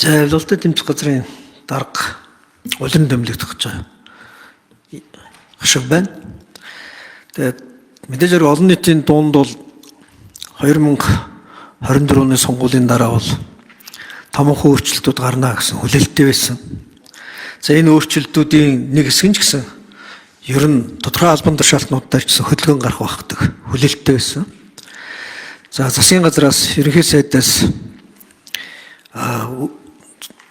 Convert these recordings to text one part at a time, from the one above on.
За, авилгалтай тэмцэх газрын дарга улиран томилогдох гэж байгаа хашиг байна. Тэгээд мэдээж хэрэг олон нийтийн дунд бол 2024 оны сонгуулийн дараа бол томоохон өөрчлөлтүүд гарна гэсэн хүлээлттэй байсан. За, энэ өөрчлөлтүүдийн нэг хэсэг нь ч гэсэн ер нь тодорхой албан тушаалтнуудаар ч гэсэн хөдөлгөөн гарах байх гэдэг хүлээлттэй байсан. За, засгийн газраас, ерөнхий сайдаас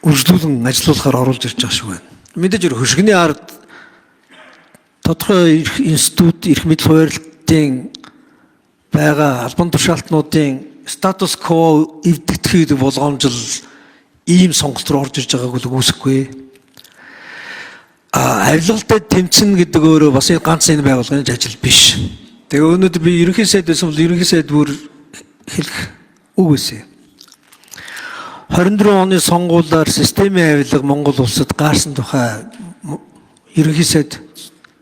үргэлжлүүлэн ажиллуулахаар оруулж ирж байгаа шиг байна. Мэдээж хэрэг хөшигний ард тодорхой эрх институт, эрх мэдэл хуваарлтын байгаа албан тушаалтнуудын status quo эвдэгдэхэд болгоомжил ийм сонголт руу орж ирж байгааг л үгүйсэхгүй. Авилгалтай тэмцэнэ гэдэг өөрөө бас ганц энэ байгууллагын ажил биш. Тэгээ өнөөдөр би ерөнхий сайд байсан бол ерөнхий сайд бүр хэлэх үг байсан. 24 оны сонгуулиар системийн авилга Монгол улсад гаарсан тухай ерөнхий сайд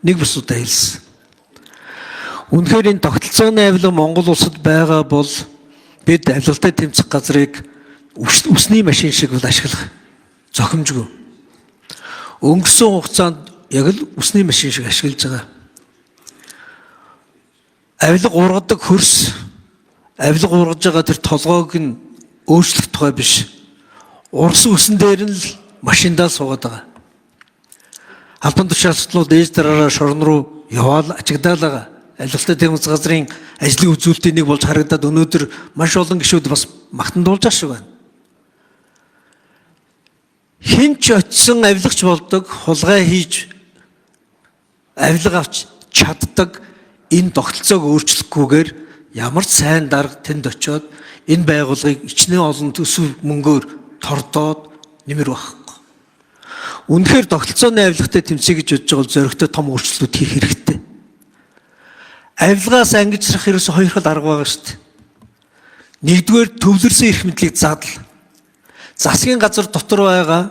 нэг бас удаа хэлсэн. Үнэхээр энэ тогтолцооны авилга Монгол улсад байгаа бол бид авилгалтай тэмцэх газрыг үсний машин шиг бол ашиглах зохимжгүй. Өнгөрсөн хугацаанд яг л үсний машин шиг ашиглаж байгаа. Авилга ургадаг хөрс, авилга ургаж байгаа тэр толгойг нь өөрчлөх тухай биш. Ургасан үсэн дээр нь л машиндаа суугаад байгаа. Албан тушаалтнууд ээж дараараа шорон руу яваал ачигдаал байгаа. Авилгалтай тэмцэх газрын ажлын үзүүлэлтийн нэг болж харагдаад өнөөдөр маш олон гишүүд бас магтан дуулж байгаа шиг байна. Хэн ч очисон авилгач болдог, хулгай хийж авилга авч чаддаг энэ тогтолцоог өөрчлөхгүйгээр ямар ч сайн дарга тэнд очиод энэ байгууллагыг ичнэ олон төсөв мөнгөөр тордоод нэмэр байхгүй. Үнэхээр тогтолцооны авилгатай тэмцэе гэж бодож байгаа бол зоригтой том өөрчлөлтүүд хийх хэрэгтэй. Авилгаас ангижрах ерөөсө хоёр хэл арга байгаа шүү дээ. Нэгдүгээр, төвлөрсөн эрх мэдлийг задал. Засгийн газар дотор байгаа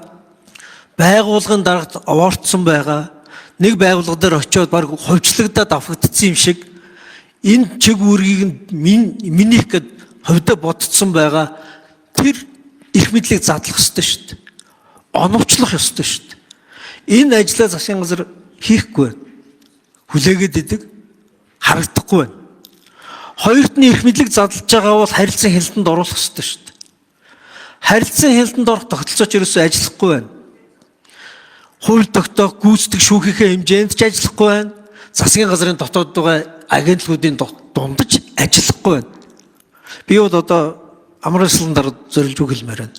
байгууллагын даргад овоорцсон байгаа нэг байгууллага дээр очиод баг хувьчлагдаад авхагдсан юм шиг энэ чиг үүргийг нь минийх гэд хувьдаа бодцсон байгаа тэр эрх мэдлийг задлах ёстой шүү дээ. Оновчлох ёстой шүү дээ. Энэ ажлаа засгийн газар хийхгүй байна. Хүлээгээд идэг харагдахгүй байна. Хоёрт нь, эрх мэдлийг задлж байгаа бол харилцан хяналтанд оруулах ёстой шүү дээ. Харилцан хяналтанд орох тогтолцоо ч ерөөсөө ажиллахгүй байна. Хууль тогтоох, гүйцэтгэх шүүхийнхээ хэмжээнд ч ажиллахгүй байна. Засгийн газрын дотоод байгаа агентлагуудын дундаж ажиллахгүй байна. Би бол одоо амар ёслон дараа зорилж үг хэлмээр байна.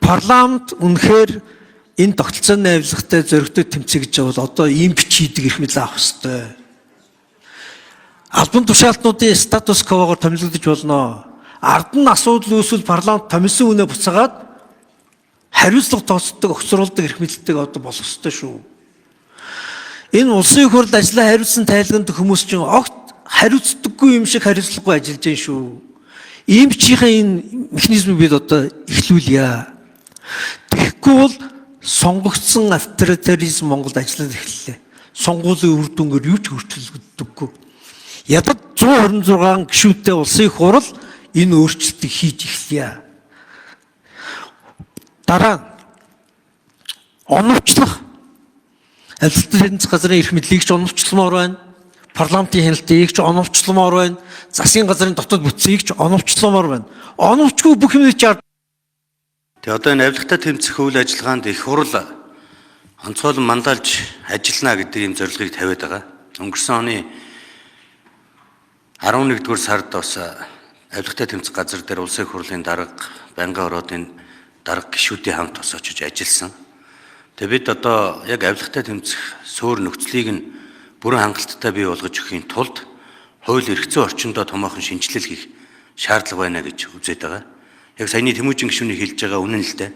Парламент үнэхээр энэ тогтолцооны авилгатай зоригтой тэмцэе гэж бол одоо impeach хийдэг эрх мэдэл авах ёстой. Албан тушаалтнуудын status quo гоор томилогдож болно. Ард нь асуудал үүсвэл парламент томилсон үнэ буцаагаад хариуцлага тооцдог, огцруулдаг эрх мэдэлтэйг одоо болох ёстой шүү. Энэ улсын их хурл ажлаа хариуцсан тайлганд хүмүүс чинь огт хариуцдаггүй юм шиг хариуцлагагүй ажиллаж байна шүү. Импичийн энэ механизмыг бид одоо эхлүүлье. Тэгэхгүй бол сонгогдсон авторитаризм Монголд ажиллаж эхэллээ. Сонгуулийн үр дүнгээр юу ч өөрчлөгддөггүй. Ядад 126 гишүүнтэй улсын их хурл энэ өөрчлөлтийг хийж эхлэе. Дараа нь оновчлох, авилгалтай тэмцэх газрын эрх мэдлийг ч оновчломоор байна. Парламентын хяналтыг ч оновчломоор байна. Засгийн газрын дотоод бүтцийг ч оновчломоор байна. Оновчгүй бүх юм чи Тэгээ одоо энэ авилгатай тэмцэх үйл ажиллагаанд их хурл онцгойлон мандалж ажиллана гэдэг ийм зорилгыг тавиад байгаа. Өнгөрсөн оны 11-р сард бас авилгатай тэмцэх газар дээр улсын их хурлын дарга, байнгын ороодын дарга гишүүдийн хамт бас очиж ажилласан. Тэгээ бид одоо яг авилгатай тэмцэх суурь нөхцөлийг нь бүрэн хангалттай бий болгож өгөхийн тулд хууль эрх зүйн орчиндөө томоохон шинэчлэл хийх шаардлага байна гэж үзээд байгаа. Яг саяны Тэмүүжин гишүүний хэлж байгаа үнэн л дээ.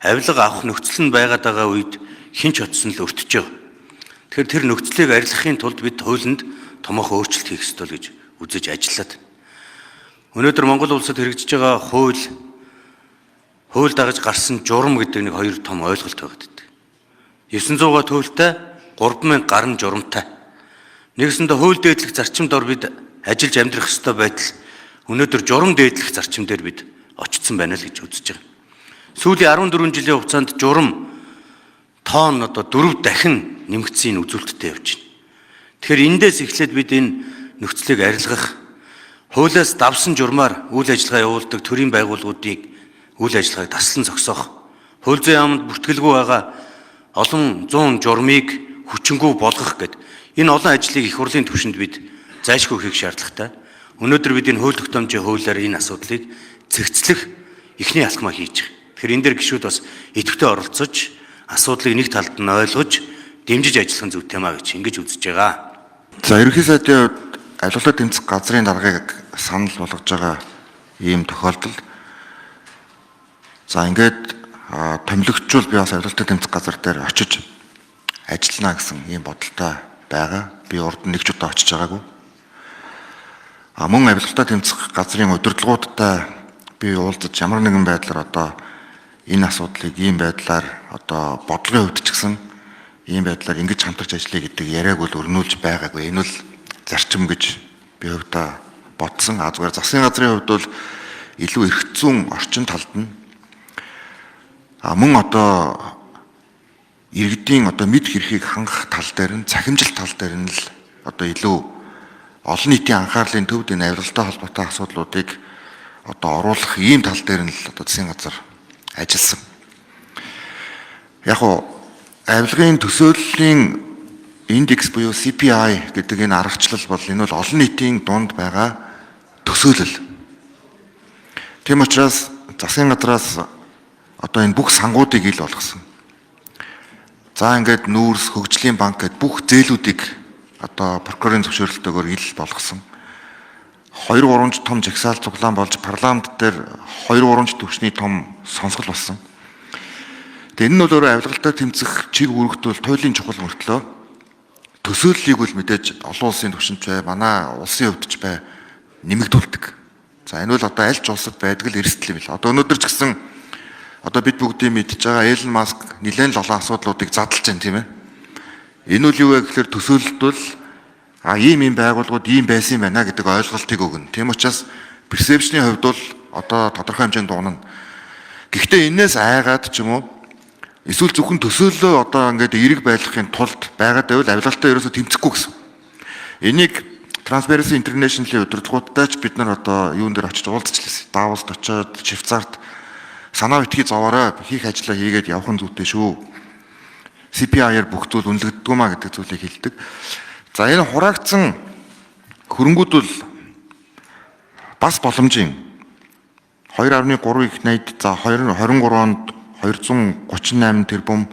Авилга авах нөхцөл нь байгаад байгаа үед хэн ч очсон л өртөж байгаа. Тэгэхээр тэр нөхцөлийг арилгахын тулд бид хуулинд томоохон өөрчлөлт хийх ёстой л гэж үзэж ажиллаад. Өнөөдөр Монгол улсад хэрэгжиж байгаа хууль, хууль дагаж гарсан журам гэдэг нэг хоёр том ойлголт байгаад байдаг. 900 туйлтай, 3000 гаруй журамтай. Нэгсэндээ хууль дээдлэх зарчим дор бид ажиллаж амьдрах ёстой байтал өнөөдөр журам дээдлэх зарчим дээр бид очсон байна л гэж үзэж байгаа. Сүүлийн 14 жилийн хугацаанд журам тоон одоо 4 дахин нэмэгдсэн энэ үзүүлэлттэй явж байна. Тэгэхээр эндээс эхлээд бид энэ нөхцөлийг арилгах, хуулиас давсан журмаар үйл ажиллагаа явуулдаг төрийн байгууллагуудыг үйл ажиллагааг таслан зогсоох, хууль зүйн яамд бүртгэлгүй байгаа олон зуун журмыг хүчингү болгох гэд энэ олон ажлыг их хурлын түвшинд бид зайлшгүй хийх шаардлагатай. Өнөөдөр бид энэ хууль тогтоомжийн хуулиар энэ асуудлыг цэгцлэх эхний алхмаа хийж байгаа. Тэгэхээр энэ дээр гишүүд бас идэвхтэй оролцож, асуудлыг нэг талд нь ойлгож, дэмжиж ажиллах нь зүйтэй маа гэж ингэж үзэж байгаа. За, ерөнхий сайдын хувьд авилгалаа тэмцэх газрын даргаыг санал болгож байгаа ийм тохиолдолд, за, ингээд томилогдчвол би бас авилгалаа тэмцэх газар дээр очиж ажиллана гэсэн ийм бодолтой байгаа. Би урд нь нэг ч удаа очиж байгаагүй. А мөн авилгалаа тэмцэх газрын удирдлагуудтай би уулзаж, ямар нэгэн байдлаар одоо энэ асуудлыг ийм байдлаар, одоо бодлогын хувьд ч гэсэн ийм байдлаар ингэж хамтарч ажиллая гэдэг яриаг бол өрнүүлж байгаагүй. Энэ бол зарчим гэж би хувьдаа бодсон. А зүгээр засгийн газрын хувьд бол илүү эрх зүйн орчин талд нь, а мөн одоо иргэдийн одоо мэдэх эрхийг хангах тал дээр нь, цахимжил тал дээр нь л одоо илүү олон нийтийн анхаарлын төвд энэ авиралтай холбоотой асуудлуудыг одоо оруулах ийм тал дээр нь л одоо засгийн газар ажилласан. Яг уу авилгын төсөөллийн индекс буюу CPI гэдэг энэ аргачлал бол энэ бол олон нийтийн дунд байгаа төсөөлөл. Тийм учраас засгийн газраас одоо энэ бүх сангуудыг ил болгосон. За, ингээд нүүрс, хөгжлийн банк гэд бүх зээлүүдийг одоо прокурорын зөвшөөрөлтөөр ил болгосон. 2 3 том жагсаал цуглаан болж, парламент дээр 2 3 төвшний том сонсгол болсон. Тэгээ энэ нь бол өөрөө авилгалтай тэмцэх чиг үүрэгт бол туйлын чухал мөртлөө төсөөллийг бол мэдээж олон улсын түвшинд бай, манай улсын хувьд ч бай, нэмэгдүүлдэг. За, энэ бол одоо аль ч улсад байдаг л эрсдэл юм л. Одоо өнөөдөр ч гэсэн одоо бид бүгдийн мэдж байгаа Элон Маск нэлээд л олон асуудлуудыг задлж байна, тийм ээ. Энэ бол юу вэ гэхээр төсөөлөлт бол а ийм ийм байгууллагууд ийм байсан юм байна гэдэг ойлголтыг өгнө. Тийм учраас perception-ийн хувьд бол одоо тодорхой хэмжээнд дуунана. Гэхдээ энээс айгаад ч юм уу эсвэл зөвхөн төсөөллөө одоо ингээд эерэг байлгахын тулд байгаад байвал авилгалтай ерөөсөө тэмцэхгүй гэсэн. Энийг Transparency International-ийн удирдлагуудтай ч бид нар одоо юун дээр очиж уулзчихлаа. Давост очиод, Швейцарт санаа битгий зовоорой, хийх ажлаа хийгээд явах нь зүйтэй шүү. CPI-аар бүх зүйл үнэлэгддэг маа гэдэг зүйлийг хэлдэг. За, энэ хураагдсан хөрөнгүүд бол бас боломжийн 2.3 их 80, за, 23 онд 238 тэрбум,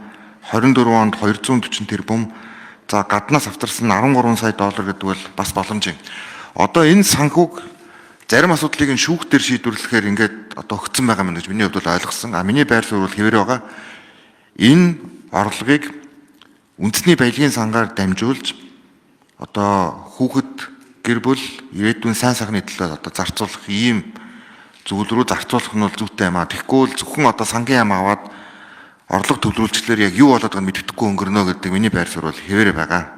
24 онд 240 тэрбум, за, гаднаас автарсан 13 сая доллар гэдэг бол бас боломжийн. Одоо энэ санхүүг зарим асуудлыг нь шүүхтэр шийдвэрлэхээр ингээд одоо өгсөн байгаа юм гэж миний хувьд бол ойлгосон. А миний байр суурь бол хэвээр байгаа. Энэ орлогыг үндэсний баялагын сангаар дамжуулж одоо хүүхэд, гэр бүл, ирээдүйн сайн сайхны төлөө одоо зарцуулах ийм зүйл рүү зарцуулах нь бол зүйтэй юм а. Тэгэхгүй бол зөвхөн одоо сангийн яам аваад орлого төвлөрүүлчихлээр яг юу болоод байгааг мэддэхгүй өнгөрнө гэдэг миний байр суурь бол хэвээрээ байгаа.